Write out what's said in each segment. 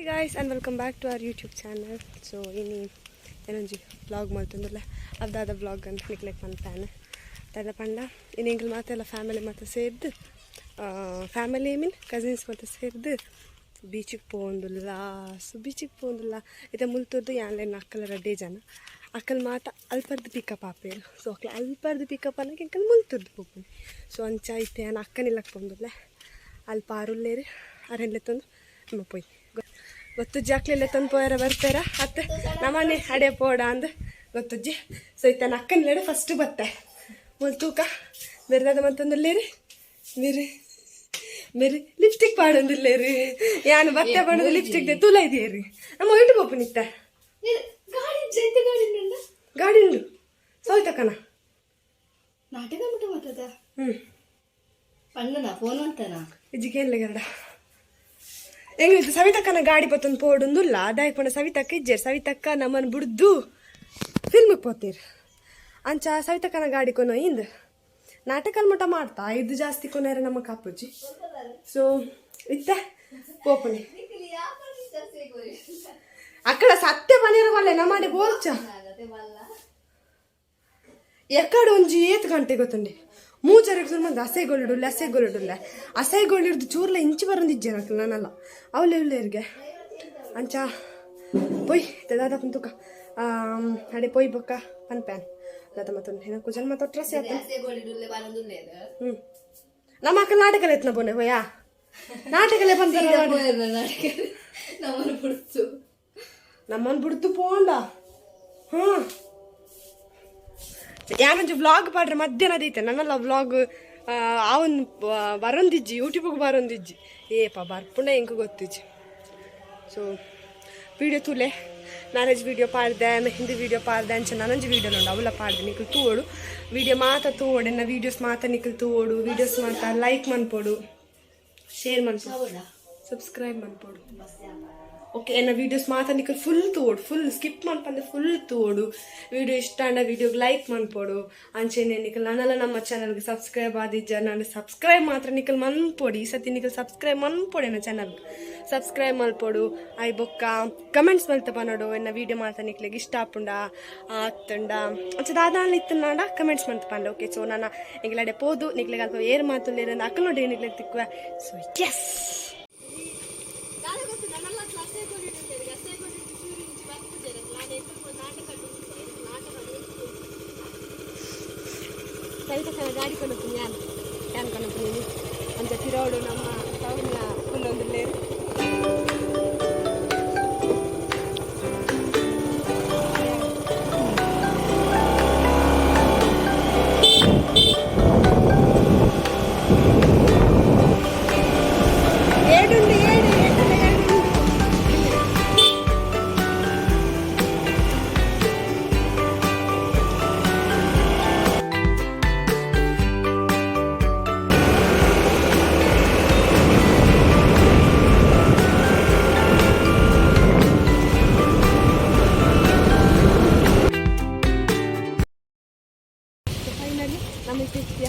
Guys, and welcome back to our YouTube channel. So ಇನಿ ಏನೊಂಜಿ vlog ಮಲ್ತೊಂದುಲ್ಲ, ಅದಾದ vlog ಅಂತ ನಿಕ್ಲೆಗ್ ಪನ್ಪಾನ್ ದಾದ ಪಂಡ, ಇನಿ ಎಂಕುಲು ಮಾತೆಲ್ಲ ಫ್ಯಾಮಿಲಿ ಮಾತ ಸೇರ್ದು, ಫ್ಯಾಮಿಲಿ ಮೀನ್ ಕಸಿನ್ಸ್ ಮಾತ ಸೇರ್ದು ಬೀಚಿಗೆ ಪೋವೊಂದುಲ್ಲ. ಸೊ ಬೀಚಿಗೆ ಪೋವೊಂದುಲ್ಲ. ಇತ್ತೆ ಮುಲ್ತುರ್ದು ಯಾನ್ಲೆನ್ ಅಕ್ಕಲ ರಡ್ಡೇ ಜನ. ಅಕ್ಕಲ್ ಮಾತ ಅಲ್ಪರ್ದು ಪಿಕಪ್ ಆಪೇರು. ಸೊ ಅಕ್ಲ ಅಲ್ಪರ್ದು ಪಿಕಪ್ ಅನ್ನಕ್ಕೆ ಎಂಕಲ್ ಮುಲ್ತುರ್ದು ಪೋಪುನಿ. ಸೊ ಅಂಚ ಇತ್ತೆ ಯಾನ್ ಅಕ್ಕನಿಲ್ಲಕ್ ಪೋವೊಂದುಲ್ಲೆ. ಅಲ್ಪ ಆರುಲ್ಲೇರು, ಅರೆನ್ ಲೆತ್ತೊಂದು ನಮ್ಮ ಪೋಯಿ. ಗೊತ್ತುಜ್ಜಿ, ಅಕ್ಲೆಲ್ಲ ತಂದು ಪೋಯರ ಬರ್ತಾರ ಅತ್ತೆ ನಮ್ಮನೆ ಅಡೆ ಪೋಡ ಅಂದ್ ಗೊತ್ತುಜ್ಜಿ. ಸೊ ಇತ್ತ ಅಕ್ಕನಿಲ್ಲೆಡೆ ಫಸ್ಟ್ ಬತ್ತೆ. ಮುಲ್ ತೂಕ ಬೇರೆದಾದ ಮತ್ತೊಂದುಲ್ಲೇರಿ. ಮೇರೆ ಮೇರೆ ಲಿಪ್ಸ್ಟಿಕ್ ಪಾಡೊಂದುಲ್ಲೇರಿ. ಯಾನು ಬತ್ತೆ ಪಂಡದು ಲಿಪ್ಸ್ಟಿಕ್ ತೂಲ ಇದೆಯರಿ. ನಮ್ಮ ಇಟ್ಟು ಪೋಪುನಿತ್ತ. ಗಾಡಿ ಜೈತೆ, ಗಾಡಿ ಉಂಡ. ಗಾಡಿ ಉಂಡು ಸೋಯ್ತಕ್ಕನ. ನಾಟಕ ಮುಟ್ಟ ಮಾತದ. ಹ್ಮ್. ಪಣ್ಣನ ಫೋನ್ ಅಂತಾನ. ಇಜ್ಜಿಗೆ ಗರಡ ಎಂಗ್ಲಿತ್ತು ಸವಿತಕ್ಕನ ಗಾಡಿ ಪತ್ತೊಂದು ಪೋಡುಂದುಲ್ಲ. ಅದಾಯ್ ಪಂಡ ಸವಿತಕ್ಕ ಇಜ್ಜೆರ್. ಸವಿತಕ್ಕ ನಮ್ಮನ್ನು ಬುಡ್ದು ಫಿಲ್ಮಿಗೆ ಪೋತೀರ್. ಅಂಚ ಸವಿತಕ್ಕನ ಗಾಡಿ ಕೊನೊ ಇಂದ್ ನಾಟಕಲ್ ಮಟ್ಟ ಮಾಡ್ತಾ ಇದು ಜಾಸ್ತಿ ಕೊನೆರ ನಮ್ಮ ಕಾಪುಜಿ. ಸೊ ಇತ್ತೆ ಪೋಪುನಿ. ಅಕ್ಕಡ ಸತ್ಯ ಪನೀರ ಬಲ್ಲೆ ನಮ್ಮಡೆ ಬೋರ್ಚ. ಎಕ್ಕಡ ಒಂಜಿ ಏತ್ ಗಂಟೆ ಗೊತ್ತುಂಡಿ, ಮೂಜರೆಗ್ ಸುರು ಮಂದಿ ಅಸೈಗೊಳ್ಳಿಡುಲ್ಲೆ, ಅಸೈಗೊಳ್ಳಿಡುಲ್ಲೆ, ಅಸೈಗೊಳ್ಳಿಡ್ದು ಚೂರ್ಲ ಇಂಚಿ ಬರಂದಿಜ್ಜೆ ನಕ್ಲು ನಾನಲ್ಲ ಅವಲೆ ಉಲ್ಲೇರಿಗೆ. ಅಂಚ ಪೊಯ್ ದಾದ ತೂಕ ಅಡೆ ಪೊಯ್ ಬೊಕ್ಕ ಪನ್ಪ್ಯಾನ್ ದಾದ ಮತ್ತೊಂದು ಏನ ಕುಜಲ್ ಮಾತ ಟ್ರಸ್ ಆತ. ಹ್ಮ್, ನಮ್ಮ ಅಕ್ಕ ನಾಟಕಲೆ ಎತ್ನ ಪೋನೆ ಹೋಯಾ, ನಾಟಕಲೆ ಬಂದ. ನಮ್ಮನ್ನು ಬಿಡ್ತು. ನಮ್ಮನ್ನು ಬಿಡ್ತು ಪೋಂಡ. ಹ್ಮ್, ಯಾನೊಂಜಿ ವ್ಲಾಗ್ ಪಾಡ್ರೆ ಮಧ್ಯಾಹ್ನ ದೀತೆ ನನ್ನಲ್ಲ ವ್ಲಾಗ್ ಅವನ್ ಬರೊಂದಿಜ್ಜಿ, ಯೂಟ್ಯೂಬ್ಗೆ ಬರೊಂದಿಜ್ಜಿ. ಏಪ ಬರ್ಪುಂಡ ಎಂಕ್ ಗೊತ್ತಿಜ್ಜಿ. ಸೊ ವಿಡಿಯೋ ತೂಲೆ. ಮ್ಯಾರೇಜ್ ವಿಡಿಯೋ ಪಾಡ್ದೆ, ಮೆಹಂದಿ ವಿಡಿಯೋ ಪಾಡ್ದೆ, ಅಂಚ ನನೊಂಜಿ ವಿಡಿಯೋ ಉಂಡು, ಅವುಲ ಪಾಡ್ದೆ. ನಿಕುಲು ತೂವೊಡು, ವಿಡಿಯೋ ಮಾತ ತೂವೊಡು. ಎನ್ನ ವೀಡಿಯೋಸ್ ಮಾತ ನಿಕುಲು ತೂವೊಡು. ವೀಡಿಯೋಸ್ ಮಾತ ಲೈಕ್ ಮನ್ಪೊಡು, ಶೇರ್ ಮನ್ಪೊಡು, ಸಬ್ಸ್ಕ್ರೈಬ್ ಮನ್ಪೊಡು. ಓಕೆ, ಎನ್ನ ವೀಡಿಯೋಸ್ ಮಾತ ನಿಕುಲು ಫುಲ್ ತೂವೊಡು, ಫುಲ್ ಸ್ಕಿಪ್ ಮನ್ಪಂದೆ ಫುಲ್ ತೂವೊಡು. ವಿಡಿಯೋ ಇಷ್ಟ ಆಂಡ ವಿಡಿಯೋಗೆ ಲೈಕ್ ಮನ್ಪೊಡು. ಅಂಚೆನೆ ನಿಕುಲು ನನಲ ನಮ್ಮ ಚಾನಲ್ಗೆ ಸಬ್ಸ್ಕ್ರೈಬ್ ಆದಿಜ್ಜ ನಾನು ಸಬ್ಸ್ಕ್ರೈಬ್ ಮಾತ್ರ ನಿಕುಲು ಮನ್ಪೊಡಿ. ಈ ಸತಿ ನಿಕುಲು ಸಬ್ಸ್ಕ್ರೈಬ್ ಮನ್ಪೊಡು, ಎನ್ನ ಚಾನಲ್ ಸಬ್ಸ್ಕ್ರೈಬ್ ಮಲ್ಪೊಡು. ಆಯ್ ಬೊಕ್ಕ ಕಮೆಂಟ್ಸ್ ಮಲ್ತ ಪನೊಡು, ಎನ್ನ ವಿಡಿಯೋ ಮಾತ ನಿಕ್ಲೆಗ್ ಇಷ್ಟ ಆಪುಂಡ ಆತ್ತಂಡ ಅಂಚ ದಾದಾನ್ಲ ಇತ್ತುಂಡ ಕಮೆಂಟ್ಸ್ ಮಲ್ತ ಪಂಡ. ಓಕೆ, ಸೊ ನಾನು ಎಂಗ್ಲಡೆ ಪೋದು ನಿಕ್ಲೆಗ್ ಅಲ್ಪ ಏರ್ ಮಾತುಲ್ಲೇರ್ ಅಕ್ಕನೊಡೆ ನಿಕ್ಲೆಗ್ ತಿಕ್ಕುವೆ. ಸೊ ಎಸ್, ಸವಿತಕ್ಕನ ಗಾಡಿ ಕೊಂಡೊಪ್ಪುನಿ ಯಾನ್, ಯಾನ್ ಕೊಂಡೊಪ್ಪುನಿ. ಅಂಚ ತಿರೋಡು ನಮ್ಮ ಸೌಮ್ಯ ಕುಲ್ಲೊಂದುಲ್ಲೇರು. ಏಡುಂಡು, ಏಡು ಏಟಲ್ಲ ಏಡುಂಡು. ಫೈನಲಿ ನಮ್ಮ ಇತ್ತಿಯ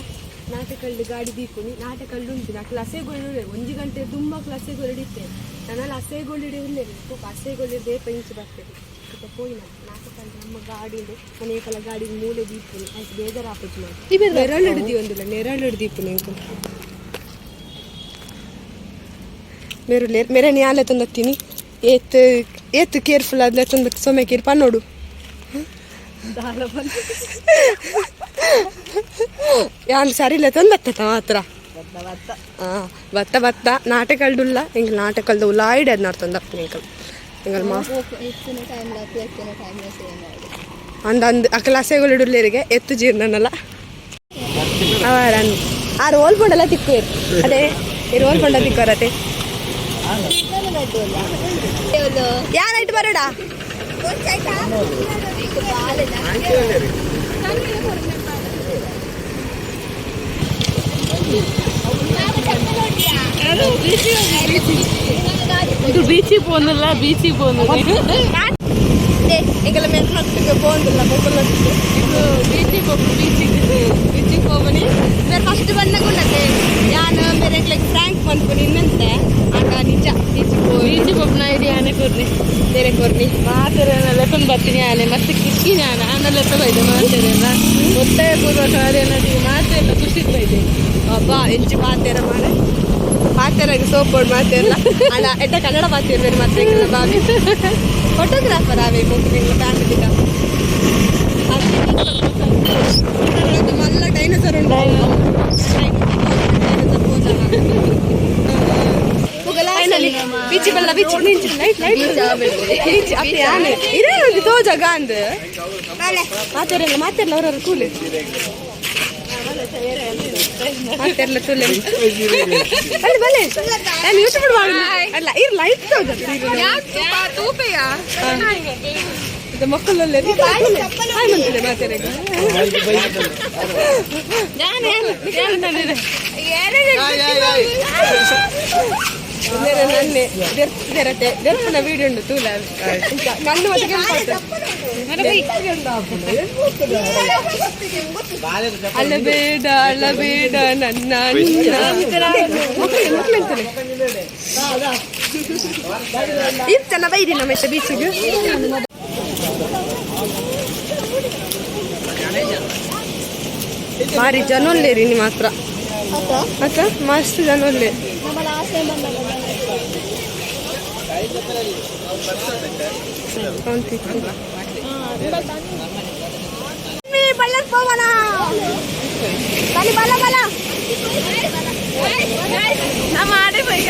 ನಾಟಕಲ್ಲು ಗಾಡಿ ದೀಪುನಿ. ನಾಟಕಲ್ಲು ಉಂಟು ನಾ ಕ್ಲಾಸೆಗಳು ಒಂಜಿ ಗಂಟೆ ತುಂಬ ಕ್ಲಾಸೆಗಳು ಹಿಡಿತೆ. ನನ್ನಲ್ಲಿ ಅಸೆಗಳು ಹಿಡಿಯುವುದಿಲ್ಲ. ತೂಕ ಅಸೆಗಳು ದೇಪ ಇಂಚು ಬರ್ತದೆ. ತೂಕ ಪೋಯಿನ ನಾಟಕಲ್ಲು ನಮ್ಮ ಗಾಡಿ ಉಂಡು. ನಾನು ಏಕಲ ಗಾಡಿ ಮೂಲೆ ದೀಪುನಿ. ಆಯ್ತು, ಬೇಜಾರು ಆಪುಜಿ. ನೆರಳು ಹಿಡ್ದಿ ಒಂದಿಲ್ಲ, ನೆರಳು ಹಿಡ್ದೀಪುನಿ. ಎಂಕುಲು ಮೇರು ಮೇರೆ ಯಾಲೆ ತಂದತ್ತೀನಿ. ಏತ್ ಏತ್ ಕೇರ್ಫುಲ್ ಆದ್ಲೆ ತಂದ ಸೊಮೆ ಕೇರ್ ಪನ್ನೋಡು. ಯಾನ್ ಸರಿಲ್ಲ ತಂದತ್ತ ಮಾತ್ರ. ಬತ್ತ ಬತ್ತ ನಾಟಕಲ್ಡುಲ್ಲ ಎಂಕ್ ನಾಟಕಲ್ದ ಉಲಾಯ್ಡ್ ಅದ್ ನಾಡ್ತಂದಪ್ಪ ಎಂಕಲ್ ಎಂಕಲ್ ಮಾ ಹೆಚ್ಚಿನ ಟೈಮ್ ಹೆಚ್ಚಿನ ಟೈಮ್ ಸೇಮ್. ಅಂದ ಅಂದ್ ಅಕಲ ಅಸೆಗಳು ಇಡುಲ್ಲೇರಿಗೆ ಎತ್ತು ಜೀರ್ಣನಲ್ಲ ಅವರ ಆ ರೋಲ್ ಪಂಡಲ ತಿಕ್ಕುವೇರು. ಅದೇ ಈ ರೋಲ್ ಪಂಡ ತಿಕ್ಕೋರತೆ. ಯಾರೈಟ್ ಬರೋಡ. ಇದು ಬೀಚಿಗೆ போகணும்ல, ಬೀಚಿಗೆ போகணும். ಎಂಕೆಲ್ಲ ಮೆಂಟ್ಲೊಟ್ಟಿಗೆ ಪೋಂದಿಲ್ಲ ಮೊಕ್ಕಲೊಟ್ಟಿಗೆ. ಇದು ಬೀಚಿಗೆ ಹೋಗು, ಬೀಚಿಗೆ, ಬೀಚಿಗೆ ಹೋಗನಿ. ಬೇರೆ ಫಸ್ಟ್ ಬಂದಾಗ ಯಾನ್ ಬೇರೆ ಎಂಕ್ಲೆಗ್ ಫ್ರ್ಯಾಂಕ್ ಮನ್ಪುನಿ ಇನ್ನಂತೆ. ಆಗ ನಿಜ ಬೀಚಿಗೆ ಹೋಗಿ ಬೀಚಿಗೆ ಹೋಗ್ನ ಇದೆ. ಕೊರ್ನಿ. ಮಾತೆರೆನ ಲೆಪ್ಪನ್ ಬರ್ತೀನಿ ಆನೆ ಮತ್ತೆ ಕಿಕ್ಕಿ ನಾನು ಆನೆ ಲೆಪ್ಪ ಬೈದೆ ಮಾತೆರೆನ ಒತ್ತಾಯ ಪೂರ್ವಕ ನದಿಗೆ ಮಾತೆಲ್ಲ ಖುಷಿ ಬೈದೆ. ಅಬ್ಬಾ, ಎಂಚಿ ಪಾತೆರ ಮಾರೆ, ಪಾತೆರಾಗ ಸೋಪ್ ಬೋರ್ಡ್ ಮಾತೆಲ್ಲ ಅಲ್ಲ. ಎಟ್ಟ ಕನ್ನಡ ಪಾತಿರ್ ಬೇರೆ ಮತ್ತೆ ಎಂಗ್ಲ ಬಾಬಿ ಫೋಟೋಗ್ರಾಫರ್ ಆವೆ ಮುಗ್ದು ಎಂಗ್ಲ ಫ್ಯಾಮಿಲಿ. ಮಲ್ಲ ಡೈನೋಸರ್ ಉಂಟು. ಫೈನಲಿ ಬೀಚ್ ಬಲ್ಲ, ಬೀಚ್ ನಿಂಚಿ ಲೈಟ್ ಲೈಟ್ ಬೀಚ್ ಅಪ್ಪೆ ಆನೆ ಇರೇ ಒಂದು ತೋ ಜಾಗ ಅಂದ್ ಮಾತಾರಲ್ಲ ಮಾತಾರಲ್ಲ ಅವ್ರವ್ರ ಕೂಲಿ ಮಾತಾರಲ್ಲ ತುಲೆ ಅಲ್ಲಿ ಬಲೆ. ನಾನು ಯೂಟ್ಯೂಬ್ ಮಾಡು ಅಲ್ಲ ಇರ್ ಲೈಟ್ ತೋಜ. ಇದು ಮಕ್ಕಳಲ್ಲೇ ಹಾಯ್ ಮಂತಲೆ ಮಾತಾರ. ನನ್ನೆ ದೆರ್ಪುದೆರತೆ ದೆರ್ಪುನ ವೀಡಿಯೋ ಉಂಡು ತೂಲ ಕಣ್ಣು ಮತ್ತೆ ಕೆಂಪಾತು. ಅಳಬೇಡ ಅಳಬೇಡ ನನ್ನ ನಿನ್ನ ಮಕ್ಕಳು ಮಕ್ಕಳು ಅಂತಾರೆ. ಇರ್ತನ ಬೈದಿ ನಮ್ಮ ಬೀಚಿಗೆ. ಭಾರಿ ಜನ ಒಲ್ಲೇರಿ ನಿಮ್ಮ ಹತ್ರ ಅಕ್ಕ, ಮಸ್ತ್ ಜನ ಒಲ್ಲೆ. ಬಳ್ಳಕ್ ಹೋಗೋಣ ಬಲಿ ಬಲ ಬಲ. ನಮ್ಮ ಆಡೆ ಬೈ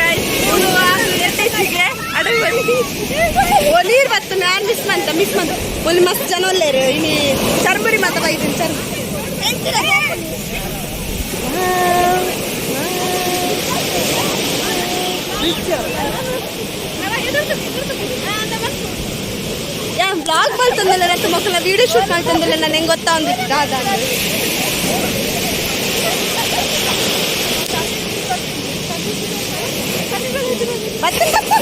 ಓ ನೀರು ಬತ್ತು ನಾನು ಮಿಸ್ ಮಂತ ಮಿಸ್ ಮಂತ ಒಲ್ಲಿ ಮಸ್ತ್ ಜನ ಒಲ್ಲೇರು. ಇನಿ ಚರ್ಮುರಿ ಮಾತ ಬೈದಿನಿ ಚರ್ಮ. ಯಾ ಬ್ಲಾಗ್ ಮಾಡ್ತಂದಲ್ಲ ರತ್ತ ಮಕ್ಕಳ ವಿಡಿಯೋ ಶೂಟ್ ಮಾಡ್ತಂದಲ್ಲ. ನಾನು ಹೆಂಗ್ ಗೊತ್ತಾ ಒಂದು ದಾದ. ಬತ್ತು ಬತ್ತು.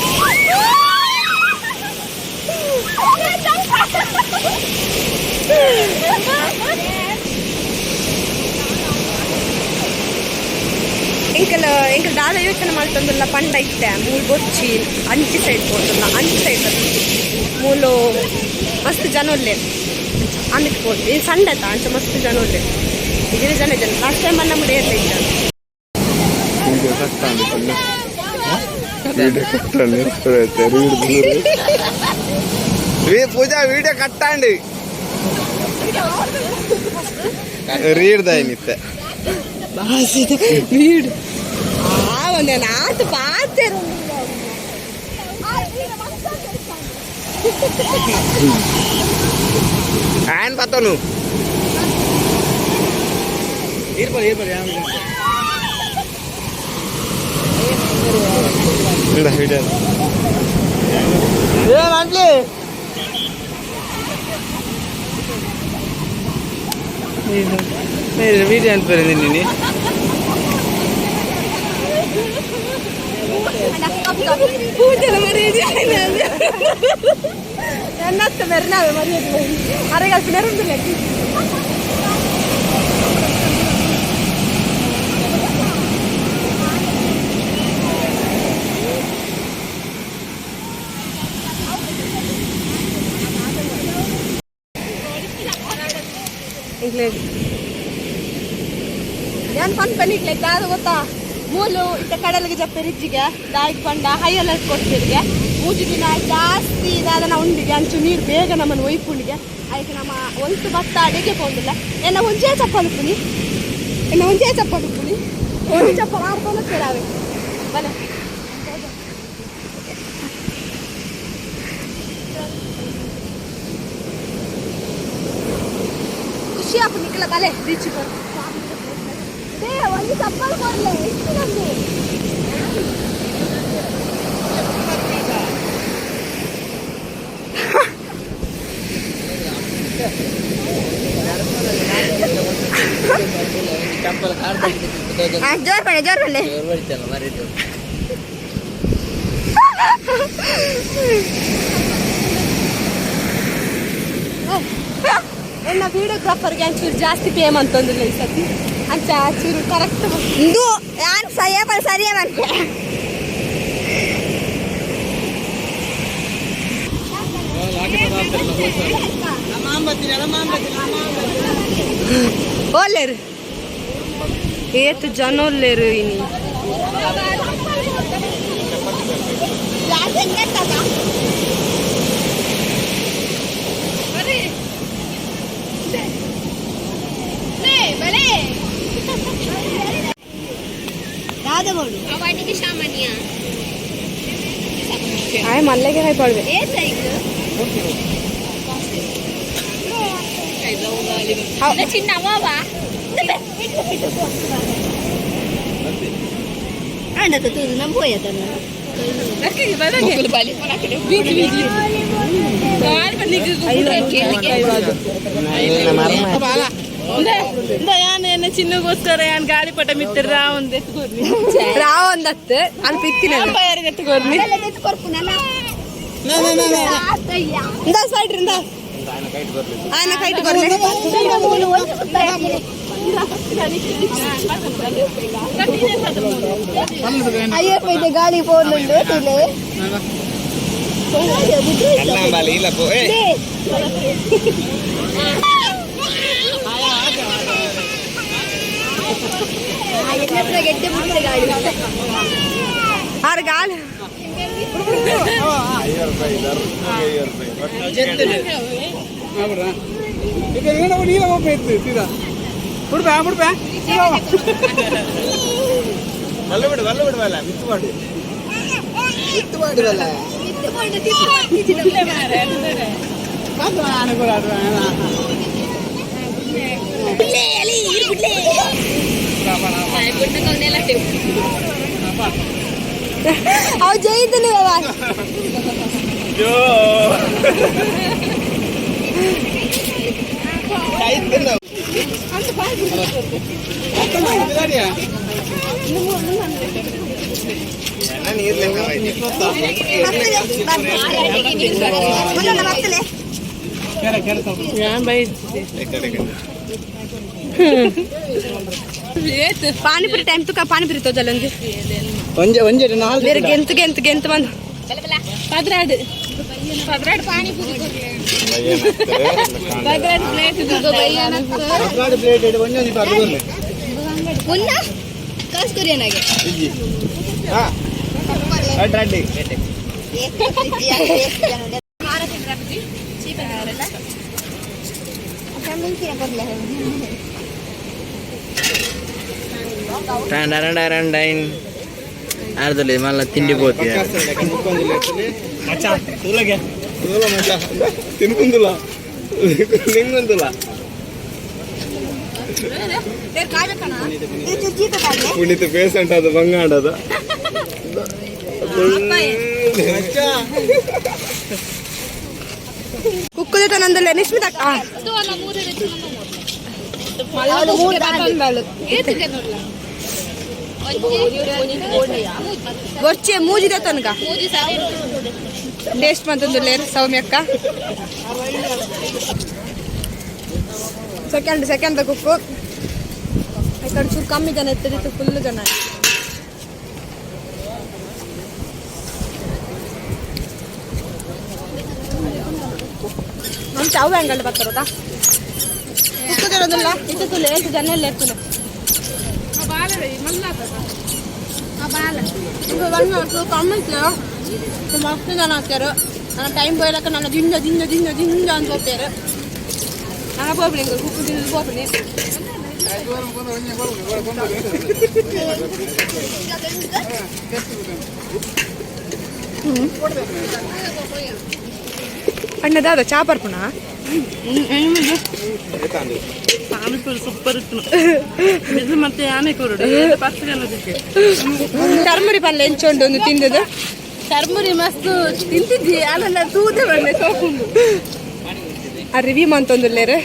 ಎಂಕಲ್ ಎಂಕಲ್ ದಾದ ಯೋಚನೆ ಮಾಡ್ತಂದಲ್ಲ ಪಂಡ ಇತ್ತೆ ಮೂಲು ಬೊಚ್ಚಿ ಅಂಚಿ ಸೈಡ್ ಪೋತಲ್ಲ. ಅಂಚಿ ಸೈಡ್ ಮೂಲು ಮಸ್ತ್ ಜನ ಒಲ್ಲೆ ಅಂದಕ್ಕೆ ಪೋತು. ಈ ಸಣ್ಣ ಆತ ಅಂಚ ಮಸ್ತ್ ಜನ ಒಲ್ಲೆ. ಇದಿನ ಜನ ಜನ ಲಾಸ್ಟ್ ಟೈಮ್ ನಮ್ಮ ಏರ್ಲ ಇದ್ದ. ವಿಡಿಯೋ ಕಟ್ಟಾಂడి ಪಲ್ಲ, ವಿಡಿಯೋ ಕಟ್ಟಾಂడి. ಪೂಜಾ ವಿಡಿಯೋ ಕಟ್ಟಾಂಡಿ ರೀಡ್ ದಾಯಿನಿತ್ತೆ. ವೀಡ್ ಆ ಒಂದೇ ಆತು ಪಾತೆ. ಆನ್ ಪತ್ತನು. ವಿಡಿಯೋ ವಿಡಿಯೋ ಅನ್ಪೇರೆ ನಿನ್ನೆ. ಪೂಜೆನ ಮರ್ಯಾದೆ ನನ್ನತ್ತ ಮೆರ್ನಾವೆ ಮರ್ಯಾದೆ ಅರೆಗಲ್ಪ ನೆರುಂದಿಲ್ಲ. ಇಂಗ್ಲೇಜ್ ಏನ್ ಪನ್ಪನ್ ಇಕ್ಲೆ ದಾದ ಗೊತ್ತಾ? ಮೂಲು ಇತ್ತ ಕಡಲಿಗೆ ಜಪ್ಪೆ ರಿಜ್ಜಿಗೆ ದಾಯಿಗೆ ಪಂಡ ಹೈ ಅಲರ್ಟ್ ಕೊಡ್ತಿರಿಗೆ. ಮೂಜಿ ದಿನ ಜಾಸ್ತಿ ದಾದನ ಉಂಡಿಗೆ ಅಂಚು ನೀರು ಬೇಗ ನಮ್ಮನ್ನು ಒಯ್ಪುಂಡಿಗೆ. ಆಯ್ತು, ನಮ್ಮ ಒಂದು ಭತ್ತ ಅಡಿಗೆ ಪೋಂದಿಲ್ಲ. ಎನ್ನ ಒಂಜೇ ಚಪ್ಪಲು ಪುನಿ, ಎನ್ನ ಒಂಜೇ ಚಪ್ಪಲು ಪುನಿ, ಒಂದು ಚಪ್ಪಲು ಆಡ್ಕೊಂಡು ಕೇಳಾವೆ ಬಲೆ. ಖುಷಿ ಆಪು ನಿಕ್ಕಲ ಬಲೆ ಬೀಚ್ ಬರ್. ಒಂದು ಚಪ್ಪಲ್ ಕೊಡ್ಲೆ ಎಷ್ಟು ನಮ್ದು. ಜೋರ್ ಬನ್ನಿ, ಜೋರ್ ಬನ್ನಿ. ಎನ್ನ ವಿಡಿಯೋಗ್ರಾಫರ್ಗೆ ಒಂಚೂರು ಜಾಸ್ತಿ ಪೇ ಅಂತಂದಿಲ್ಲ ಈ ಸತಿ. ಅಂಚ ಚೂರು ಕರೆಕ್ಟ್. ಇಂದು ಯಾರು ಸರಿಯ ಸರಿಯ ಬಂತೆ. ಓಲೇರು ಏತ್ ಜನ ಒಲ್ಲೇರು ಇನಿ. ಆಯ್ ಮಲ್ಲೆಗೆ ಕೈ ಪಡ್ವೆ. ಯಾನ್ ಚಿನ್ನಗೋಸ್ಕರ ಯಾನ್ ಗಾಳಿಪಟ ಮಿತ್ರ ಒಂದ್ ಎತ್ಕೋರ್ನಿ. ರಾವ್ ಒಂದತ್ತು ಅಲ್ಪ ಇತ್ತಿನ. ಯಾರಿಗೆ ಎತ್ಕೋರ್ನಿ? ಇಂದ ಸೈಡ್ ಇಂದ ಆನ ಕೈಟ್ ಕೊರ್ಲೆ. ಅಯ್ಯಪ್ಪ, ಗಾಳಿ ಫೋನ್ ಉಂಟು ತುಲೆ. ಅಲ್ಲ ಇಲ್ಲ ಪೋ ಏ. ಗೆಡ್ಡೆ ಬಿಡ್ತಾರೆ ಗಾಳಿ. ಆರ್ ಗಾಳಿ. ಬಲ್ಲ ಬಿಡು, ಬಲ್ಲ ಬಿಡು, ಬಲ್ಲ ಮಿತ್ತು ಮಾಡು, ಮಿತ್ತು ಮಾಡು ಬಲ್ಲ. ಅವ್ ಜೈತನು ಬಾಬಾ. ನೀರ್ಲೆ. ಬರ್ತಲೆ. ಯಾನ್ ಬೈ. ಪಾನಿಪುರಿ ಟೈಮ್ ತುಕ ಪಾನಿಪುರಿ ತೋಜಲ್ಲಂದು. ಒಂಜೆ ಒಂಜೆ ನಾಲ್. ಬೇರೆ ಗೆಂತು ಗೆಂತು ಗೆಂತು ಬಂದು. 12 12 ಪಾನಿಪುರಿ, 12 ಪ್ಲೇಟ್. 12 ಪ್ಲೇಟ್ ಒಂಜೊಂಜಿ ಪರ್ದು. ಮುನ್ನ ಕಾಸು ಕೊರಿಯನಾಗೆ. ಹಾ ಅಡ್ಡಿ. ಡೈನ್ ಆರ್ದಲ್ಲಿ ಮಲ್ಲ ತಿಂಡಿ ಪೋತಿ. ಮಚ್ಚ ತೂಲ ಮಚ್ಚ ತಿನ್ಕುಂದುಲ ನಿಂಗುಂದುಲ. ಪುನೀತ್ ಪೇಷಂಟ್ ಅದು ಬಂಗಾಡದ. ಕುಕ್ಕುದ ನಂದಲ್ಲ ನಿಸ್ಮಿತ. ಬೊರ್ಚೆ ಮೂಜಿದೆ ತನಕ ಟೇಸ್ಟ್ ಮಂತಂದುಲ್ಲೇರು ಸೌಮ್ಯಕ್ಕ. ಸೆಕೆಂಡ್ ಸೆಕೆಂಡ್ ಕುಕ್ಕು ಈ ಕಡೆ ಚೂರು ಕಮ್ಮಿ ಜನ ಇತ್ತು, ಫುಲ್ ಜನ. ನಮ್ಮ ಚಾವು ಹ್ಯಾಂಗಲ್ ಬರ್ತಾರದ ಕುಕ್ಕದಿರೋದಿಲ್ಲ ಇತ್ತು ತುಲೆ ಎಷ್ಟು ಜನ ಎಲ್ಲ ಇರ್ತದೆ. ಕಮ್ಮಿ ಇತ್ತು, ಮಸ್ತ್ ಜನ ಹಾಕ್ಯಾರ. ನನ್ನ ಟೈಮ್ ಬೋಯ್ಲಕ್ಕ ನನ್ನ ಜಿಂಜ ಜಿಂಜ ಜಿಂಜ ಜಿಂಜ ಅಂತ ಹೋಗ್ತಾರೆ. ನಾನು ಪೋಪಡಿ ಕುಕ್ಕು ತಿಂದು ಪೋಪಡಿ. ಅಣ್ಣ ದಾದ ಚಾ ಪರ್ಪುಣ. ಪಾನಿಪುರಿ ಸೂಪರ್ ಇತ್ತು. ಬಿಸಿಲು ಮತ್ತೆ ಆನೆ ಕೊರಡು ಪತ್ತು ಜನದಕ್ಕೆ. ಚರ್ಮುರಿ ಪಲ್ಯ ಎಂಚುಂಡು ಒಂದು ತಿಂದದು. ಚರ್ಮುರಿ ಮಸ್ತ್ ತಿಂತಿದ್ದಿ ಅಲ್ಲ, ತೂದೆ ಬಂದೆ ಸೋಕುಂಡು. ಆ ರಿವ್ಯೂ ಮಂತೊಂದುಲ್ಲೇರು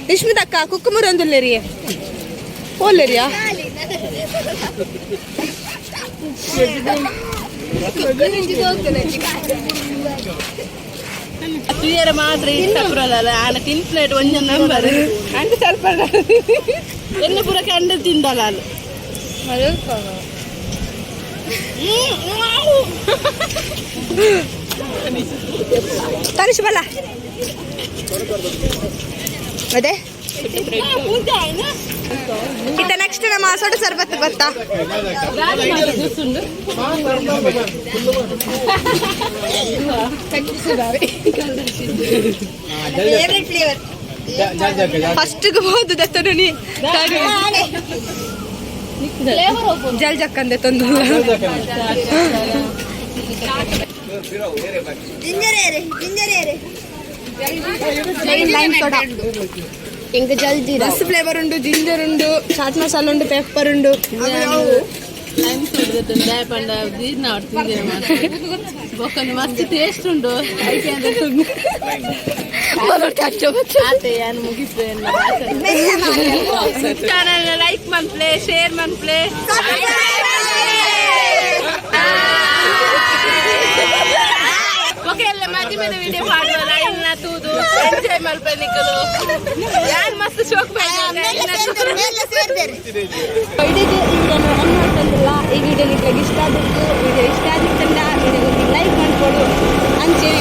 ನಿಶ್ಮಿತಕ್ಕ ಕುಕ್ಕುಮುರಿ ಒಂದುಲ್ಲೇರಿ ಓಲ್ಲೇರಿಯಾ. ತುಯ್ಯರ ಮಾತ್ರ ಇಷ್ಟ ಪುರಲ್ಲ ಆನ ತಿನ್ಪ್ಲೇಟ್ ಒಂಜ ನಂಬರ್ ಅಂಟ ಸ್ವಲ್ಪ ಎನ್ನ ಪೂರ ಕಂಡು ತಿಂದಲ್ಲ ಅಲ್ಲ. ತನಿಷ್ ಬಲ್ಲ. ಅದೇ ಇತ್ತ ನೆಕ್ಸ್ಟ್ ನಮ್ಮ ಸೋಡ ಸರ್ಬತ್ ಗೊತ್ತಾ? ಜ್ಯೂಸ್ ಉಂಡು. Favourite flavour. ಫಸ್ಟ್ ಹೋದು ದತ್ತನು ನೀ ಜಲ್ ಜಕ್ಕಂದೆ ತಂದು. ಜಿಂಜರ್ ಏರೆ, ಜಿಂಜರ್ ಏರೆ. Lime soda. ಎಂಗ ಜಲ್ದಿ. ಮಸ್ತ್ ಫ್ಲೇವರ್ ಉಂಡು, ಜಿಂಜರ್ ಉಂಡು, ಚಾಟ್ ಮಸಾಲ ಉಂಡು, ಪೆಪ್ಪರ್ ಉಂಡು. ಲೈಮ್ ಸೋಡ ದಾಯ ಪಂಡ ಜೀರ್ಣ ತಿಂದೆ. ಬೊಕ್ಕೊಂದು ಮಸ್ತ್ ಟೇಸ್ಟ್ ಉಂಡು. ಐತೆ ಅಂದ್ರೆ ಆತೆ ಯಾನ್ ಮುಗಿಸ್ದೆ. ಚಾನಲ್ ಲೈಕ್ ಮನ್ಪ್ಲೆ, ಶೇರ್ ಮನ್ಪ್ಲೆ. ಓಕೆ, ಎಲ್ಲ ಮದಿಮೆದ ವಿಡಿಯೋ ಮಾಡುವ ಲೈನ್ ತೂದು ಎಂಜಾಯ್ ಮಲ್ಪೆ ನಿಕ್ಕಲು. ಯಾನ್ ಮಸ್ತ್ ಶೋಕ್. ಸೇರ್ತಾರೆ. ಇಡೀ ಈ ವಿಡಿಯೋನ ರನ್ ಮಾಡ್ತಂದಿಲ್ಲ. ಈ ವಿಡಿಯೋ ನಿಮ್ಗೆ ಇಷ್ಟ ಆಗಿತ್ತು, ವಿಡಿಯೋ ಇಷ್ಟ ಆಗಿತ್ತಂಡ ವಿಡಿಯೋ ಲೈಕ್ ಮಾಡ್ಕೊಡು. ಅಂಚೆ